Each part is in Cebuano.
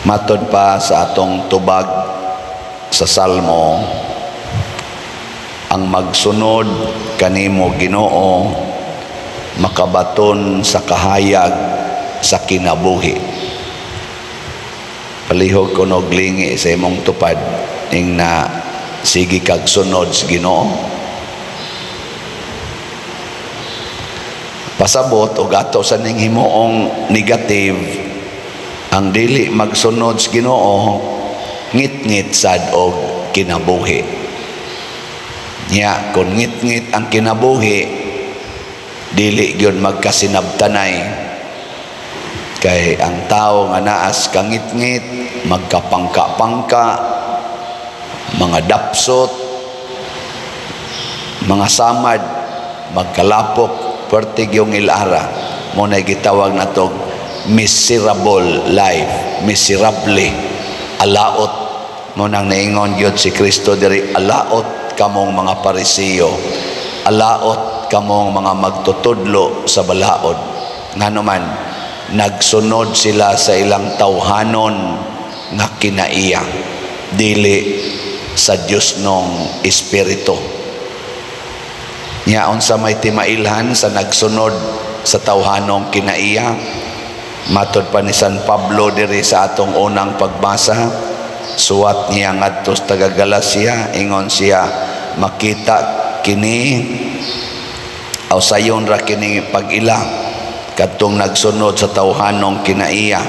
Matod pa sa atong tubag sa Salmo, ang magsunod kanimo, Ginoo, makabaton sa kahayag sa kinabuhi. Palihog kunog lingi sa imong tupad ing na sige kag sunod sa Ginoo. Pasabot og ato sa ning himuong negative, ang dili magsunod sa Ginoo ngit-ngit sad og kinabuhi. Nya kon ngit-ngit ang kinabuhi, dili gyud magkasinabtanay, kay ang tao nga naas kangit-ngit, magkapangka-pangka, mga dapsot, mga samad, magkalapok, pertig yung ilara. Mo na gitawag natog miserable life, miserable, alaot. Mo nang naingon gyud si Kristo diri, "Alaot kamong mga Parisiyo, alaot kamong mga magtutudlo sa balaod." Ngano man, nagsunod sila sa ilang tawhanon nga kinaiya, dili sa Dios nong espiritu. Nya unsa may timailhan sa nagsunod sa tawhanong kinaiya? Matod pa ni San Pablo diri sa atong unang pagbasa, suwat niya ngadto sa taga Galacia, ingon siya, makita kini aw sayon ra kini pag-ila kadtong nagsunod sa tawhanong kinaiya.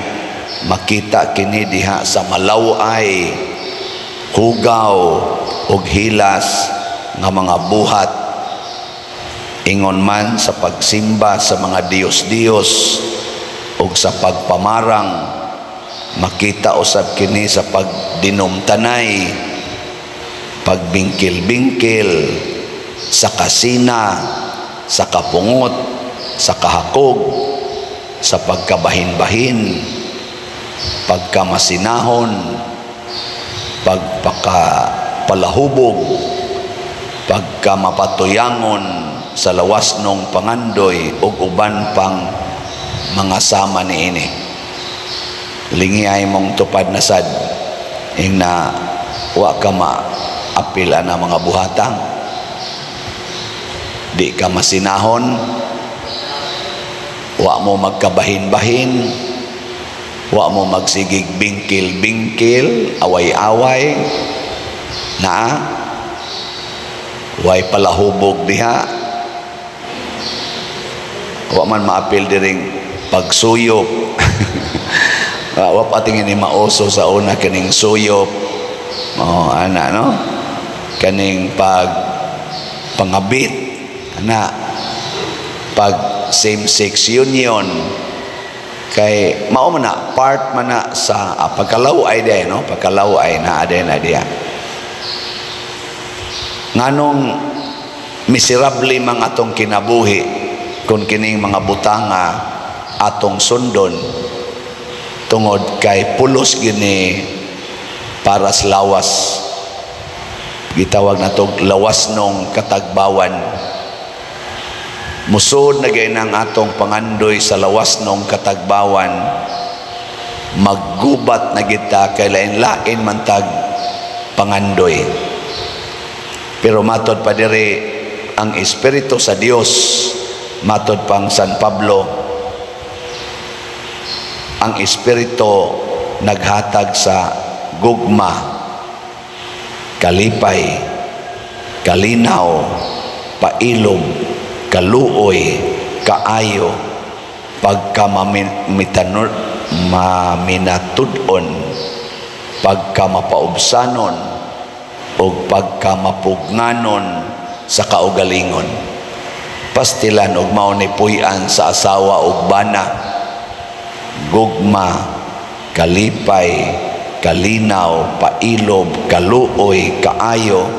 Makita kini diha sa malaway, hugaw ug hilas nga mga buhat, ingon man sa pagsimba sa mga diyos-diyos ug sa pagpamarang. Makita usab kini sa pagdinumtanay, pagbingkil-bingkil, sa kasina, sa kapungot, sa kahakog, sa pagkabahin-bahin, pagkamasinahon, pagpakapalahubog, pagkamapatuyangon sa lawas nung pangandoy ug uban pang mga sama niini. Lingi ay mong tupad na sad ing na wa ka maapil na mga buhatang. Di ka masinahon, wa mo magkabahin-bahin, wa mo magsigig bingkil-bingkil, away-away, naa way palahubog diha. Wa man maapil diring pagsuyop. Wa pa tingin ni mauso sa una kining suyop. Oh, ana, no, kaning pag pangabit ana, pag same sex union, kay mao man na part man na sa pagkalaw-ay day, no? Pagkalaw-ay na aday na diya. Nganong miserable mang atong kinabuhi kung kining mga butanga atong sundon? Tungod kay pulos gini para sa lawas. Gitawag natog lawas nung katagbawan. Musod na gay ang atong pangandoy sa lawas nung katagbawan, maggubat na kita kay lain-lain man tag pangandoy. Pero matod pa diri, ang espiritu sa Dios, matod pang San Pablo, ang espiritu naghatag sa gugma, kalipay, kalinaw, pailob, kaluoy, kaayo, pagkamaminatud-on, pagkamapaubsanon, o pagkamapugnanon sa kaugalingon. Pastilan og mao ni puy-an sa asawa ug bana: gugma, kalipay, kalinaw, pailob, kaluoy, kaayo,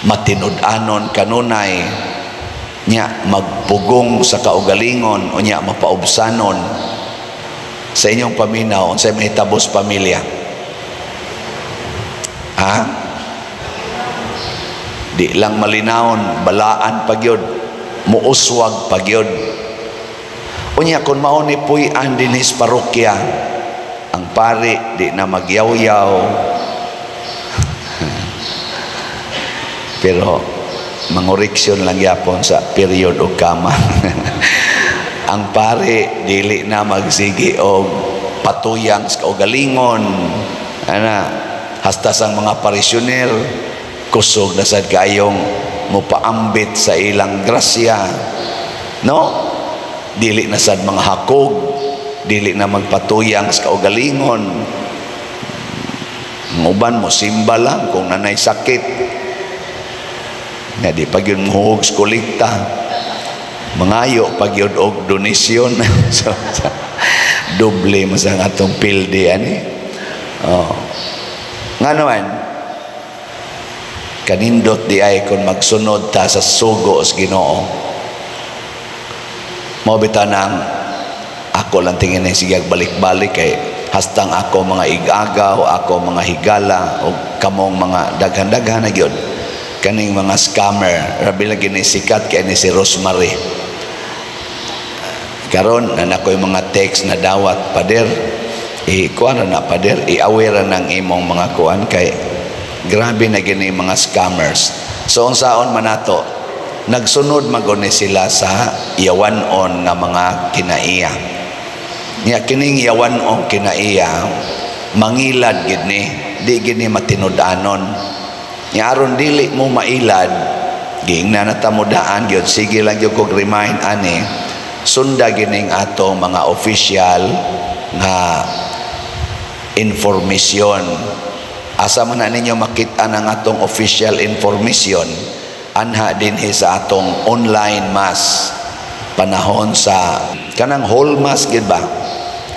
matinud-anon kanunay, nya magpugong sa kaugalingon, unya mapaubsanon. Sa inyong paminaw, unsay mahitabo sa pamilya? Ha? Di lang malinawon, balaan pagyod, muuswag pagyod. Unya kung mao ni puy-an dinhis parokya, Ang pari di na magyaw-yaw. Pero mangoreksyon lang yapon sa period o kama. Ang pari dili na magsigi og patuyang sa kaugalingon. Ana, hasta sang mga parisyonel kusog na sad kayong mopaambit sa ilang grasya. No? Dili na sad mga hakog, dili na magpatuyang sa kaugalingon. Ang uban mo simba lang kung nanay sakit. Nga di pag yun muhug sa kolekta. Mangayo pag yun og donasyon. So, doble mo sa atong pildi ani. Oh. Nga naman, kanindot di ay kung magsunod ta sa sugo sa Ginoo. Mao bitaw nang ako lang tingin ni sige balik-balik kay hastang ako mga igagaw, ako mga higala o kamong mga daghan-daghan na gyud kaning mga scammer. Rabi lagi ni sikat kay ni si Rosemary. Karon na nako yung mga text na dawat, "Pader, i-kuan na, pader, i-aware ng imong mga kuan kay grabe na gini mga scammers." So unsaon man nato? Nagsunod maguni sila sa yawan-on nga mga kinaiya. Nya kining yawan-on kinaiya, mangilad gid ni, di gid ni matinud-anon. Nya aron dili mo mailad, giingnan na ta mo daan gyud, sige lang gyud kog remind ani, sunda gining atong mga official nga information. Asa man na ninyo makita ang atong official information? Anha dinhi sa atong online mass, panahon sa kanang whole mass gid ba,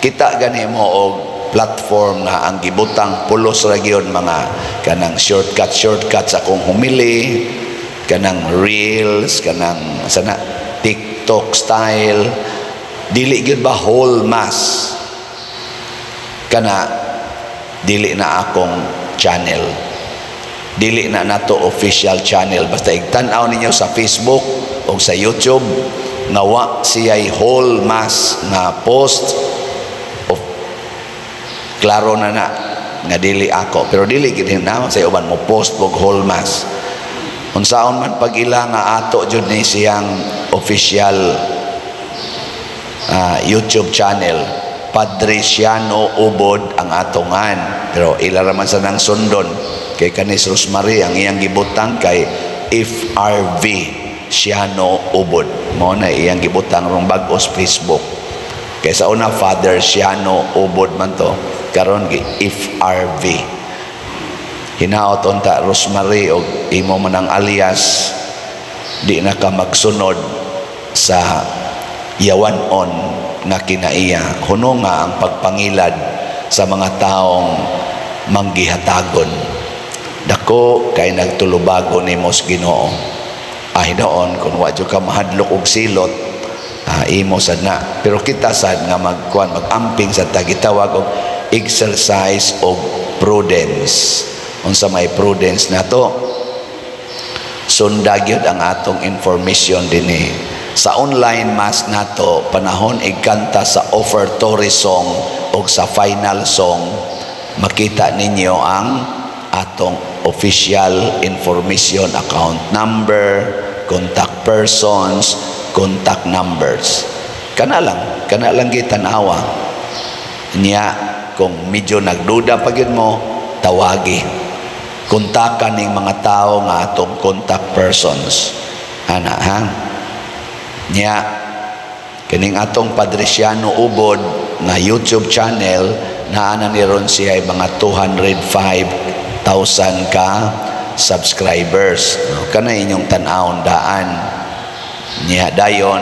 kita gani mo og platform nga ang gibutang pulos ra gyud mga kanang shortcut shortcut sa akong humili, kanang reels, kanang sana TikTok style, dili gyud ba whole mass. Kana dili na akong channel, dili na nato official channel. Basta igtan-aw ninyo sa Facebook o sa YouTube nga wa siya'y whole mass nga post of, klaro na na nga dili ako. Pero dili gid na sa uban mo post og whole mass. Unsaon man pag-ila nga ato jud ni siyang official YouTube channel, Padre Siano Ubod ang atongan. Pero ila raman sa nang sundon kay kanis Rosemary, ang iyang gibutang kay FRV Siano Ubod, mao na iyang gibutang rong bag-os Facebook. Kay sa una Father Siano Ubod man to, karon gi FRV. Hinaot unta, Rosemary, og imo man ang alias, di na ka magsunod sa yawan-on nga kinaiya. Huno nga ang pagpangilad sa mga taong manggihatagon, dako kay nagtulubago nimo sa Ginoo. Ah, hinoon kung wa jud ka mahadlok og silot, imo sad na. Pero kita sad nga magkuan, magamping sad ta, gitawag og exercise og prudence. Unsa may prudence nato? Sunda gyud ang atong information dinhi sa online mass nato. Panahon igkanta sa offertory song o sa final song, makita ninyo ang atong official information, account number, contact persons, contact numbers. Kana lang gitan-awa niya. Kung medyo nagduda pa gyud mo, tawagi, kontakan ning mga tao nga atong contact persons ana, ha. Nya kining atong Padre Siano Ubod nga YouTube channel, naa na ni ron siya ay mga 205,000 ka subscribers, no? Kana inyong tan-awon daan niya. Dayon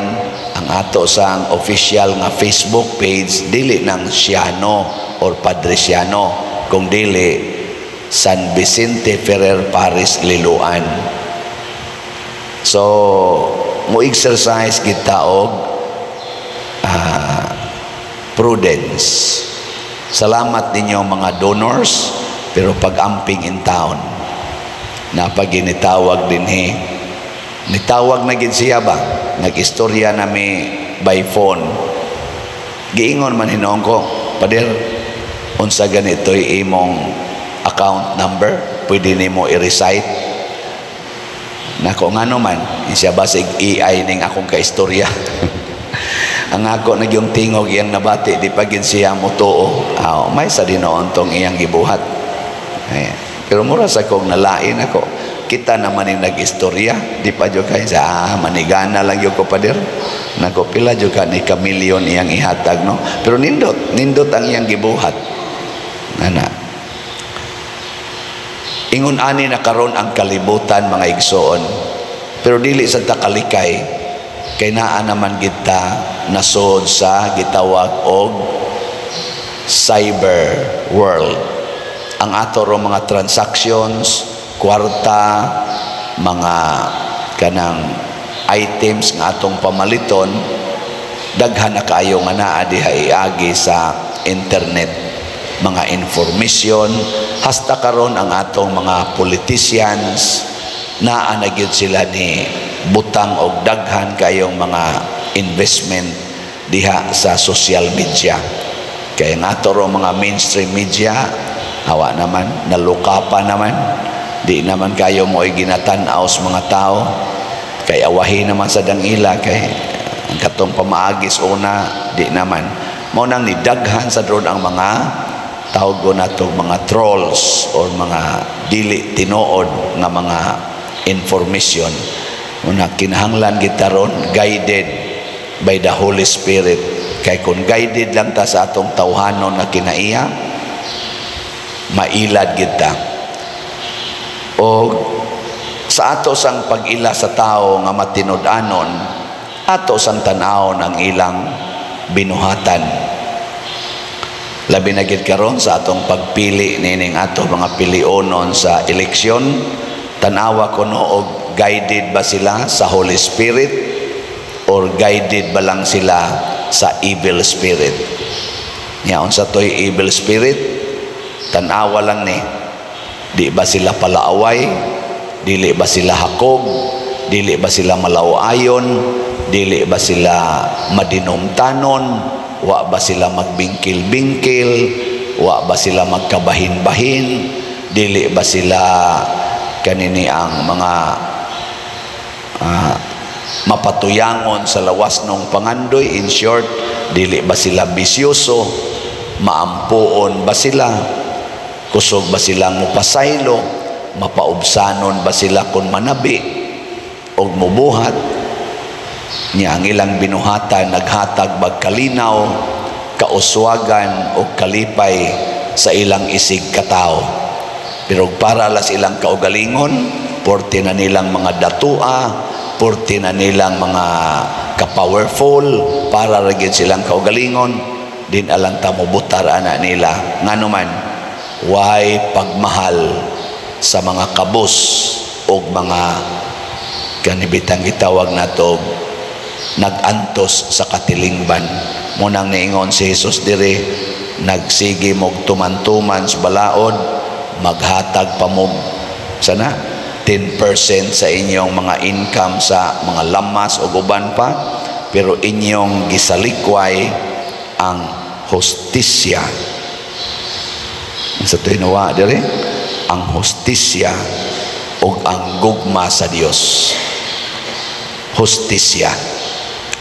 ang ato sang official nga Facebook page, dili nang Siano or Padre Siano, kung dili San Vicente Ferrer Parish Liloan. So mo exercise kita og prudence. Salamat ninyo mga donors, pero pag-amping in town na pag ginitawag dinhi, nitawag na gid siya ba, nag-istorya nami by phone. Giingon man hinoon ko, "Pader, Unsa ganito'y imong account number? Pwede nimo i-recite?" Nako, ngano man siya, basig AI ning akong kaistorya. Ang ako nagyong tingog iyang nabati, di pa gid siya motuo. Ah, may sa dinoon tong iyang gibuhat. Ay, pero mura sa kong nalain ako, kita naman yung nag-istorya, di pa jud kay sa manigana lang jud ko, pader. Nako, pila jud ka ni kamilyon iyang ihatag, no? Pero nindot, nindot ang iyang gibuhat ana. Ingon ani na karon ang kalibutan, mga igsoon, pero dili sa ta kalikay kay naa naman kita nasod sa gitawag og cyber world. Ang ato ro mga transactions, kwarta, mga kanang items nga atong pamaliton, daghan na kaayo nga naa diha iagi sa internet, mga information. Hasta karon ang atong mga politicians, naa na gyud sila ni butang og daghan kayong mga investment diha sa social media. Kaya nga ato ro mga mainstream media, awa naman, naluka pa naman, di naman kayo mo'y ginatan-aw sa mga tao kay awahi naman sa dangila, kay ang katong pamaagis una di naman mao nang nidaghan sa drone ang mga tawag nato mga trolls or mga dili tinuod nga mga information. Una, kinahanglan kita ron guided by the Holy Spirit, kay kung guided lang ta sa atong tawhanon nga kinaiya, mailad kita. O sa ato sang pag-ila sa tao nga matinud-anon, ato sang tan-awon ang ilang binuhatan, labi na gid karon sa atong pagpili nining ato mga pilionon sa eleksyon. Tan-awa kuno og guided ba sila sa Holy Spirit or guided ba lang sila sa evil spirit. Nya unsa toy evil spirit? Tan-awa lang ni, di ba sila palaaway? Dili ba sila hakog? Dili ba sila malawayon? Dili ba sila madinumtanon? Wa ba sila magbingkil-bingkil? Wa ba sila magkabahin-bahin? Dili ba sila kanini ang mga mapatuyangon sa lawas ng pangandoy? In short, dili ba sila bisyoso? Maampuon ba sila? Kusog ba silang mupasaylo? Mapaubsanon ba sila kung manabi og mubuhat? Niya ang ilang binuhatan naghatag bag kalinaw, kauswagan o kalipay sa ilang isig katao? Pero para las ilang kaugalingon, porte na nilang mga datua, porte na nilang mga ka-powerful, para ra gyud silang kaugalingon, din alang ta mobutar ana nila. Ngano man, way pagmahal sa mga kabus og mga kanibitang gitawag nato nag-antos sa katilingban. Munang niingon si Jesus diri, nagsige mog tuman-tuman sa balaod, maghatag pa mo sana 10% sa inyong mga income sa mga lamas o uban pa, pero inyong gisalikway ang hustisya. Sa tuinawa dire ang hustisya ug ang gugma sa Dios. Hustisya,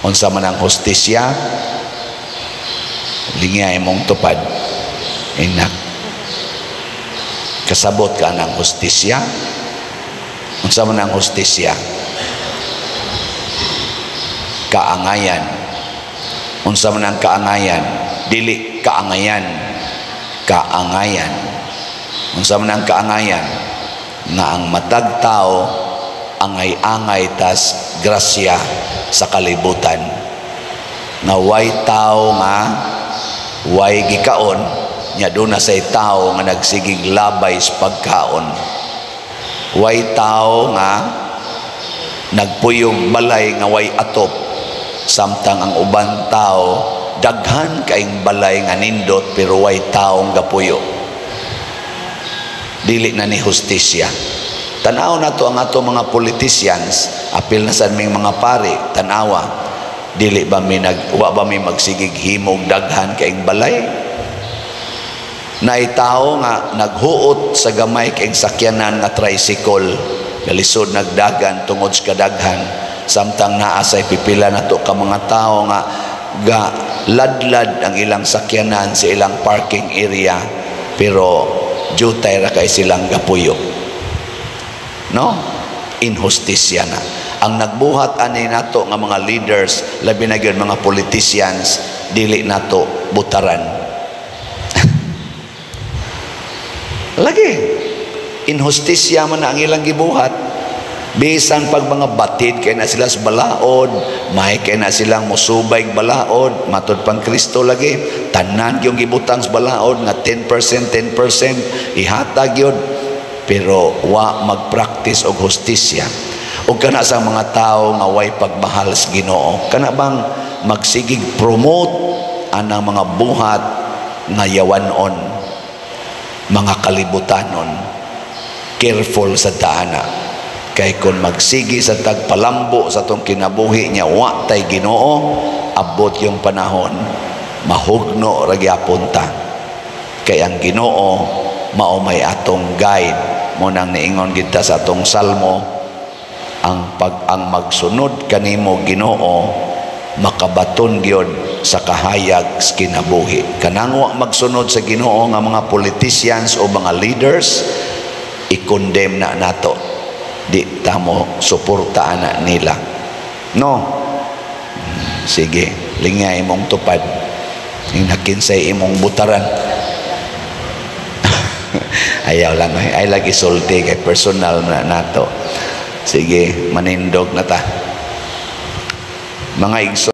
unsa man ang hustisya? Lingya imong tupad, inak. Kasabot ka ng hustisya? Unsa man ang hustisya? Kaangayan. Unsa man ang kaangayan? Dili kaangayan, kaangayan. Unsa man ang kaangayan? Nga ang matag tao angay-angay tas grasya sa kalibutan, nga way tao nga way gikaon nya doon na say tao nga nagsigig labay sa pagkaon, way tao nga nagpuyog balay nga way atop, samtang ang uban tao daghan kaing balay nga nindot pero way taong gapuyo. Dili na ni hustisya. Tanaw na to ang ato mga politicians, apil na sa aming mga pari. Tanawa, dili ba mi nag wa ba mi magsigig himog daghan kaing balay? Naay tao nga naghuot sa gamay kay sakyanan nga tricycle, galisod nagdagan tungod sa kadaghan, samtang naa say pipila nato ka mga tao nga ga ladlad ang ilang sakyanan sa ilang parking area, pero jutay ra kay silang gapuyo, no? Inhustisya na ang nagbuhat ani nato nga mga leaders, labi na gyud mga politicians. Dili nato butaran lagi. Inhustisya man na ang ilang gibuhat. Bisan pag mga batid kay na sila sa balaod, may kay na silang musubay balaod, matod pang Kristo lagi, tanan yung gibutang sa balaod nga 10%, 10% ihatag yun, pero wa magpractice og hustisya. Ug kana sa mga tao nga way pagmahal sa Ginoo, kana bang magsigig promote anang mga buhat nga yawanon, mga kalibutanon, careful sa taana, kay kung magsigi sa tagpalambo sa tong kinabuhi niya, wa tay Ginoo, abot yung panahon mahugno ra gyapon ta, kay ang Ginoo mao may atong guide. Mo nang niingon kita sa atong salmo, ang magsunod kanimo, Ginoo, makabaton gyud sa kahayag sa kinabuhi. Kanang wa magsunod sa Ginoo nga mga politicians o mga leaders, i-condemn na nato, di tamo suporta na nila, no? Sige, lingay imong tupad yung nakinsay imong butaran. Ayaw lang ay lagi sulti kay personal na nato. Sige, manindog na ta, mga igso.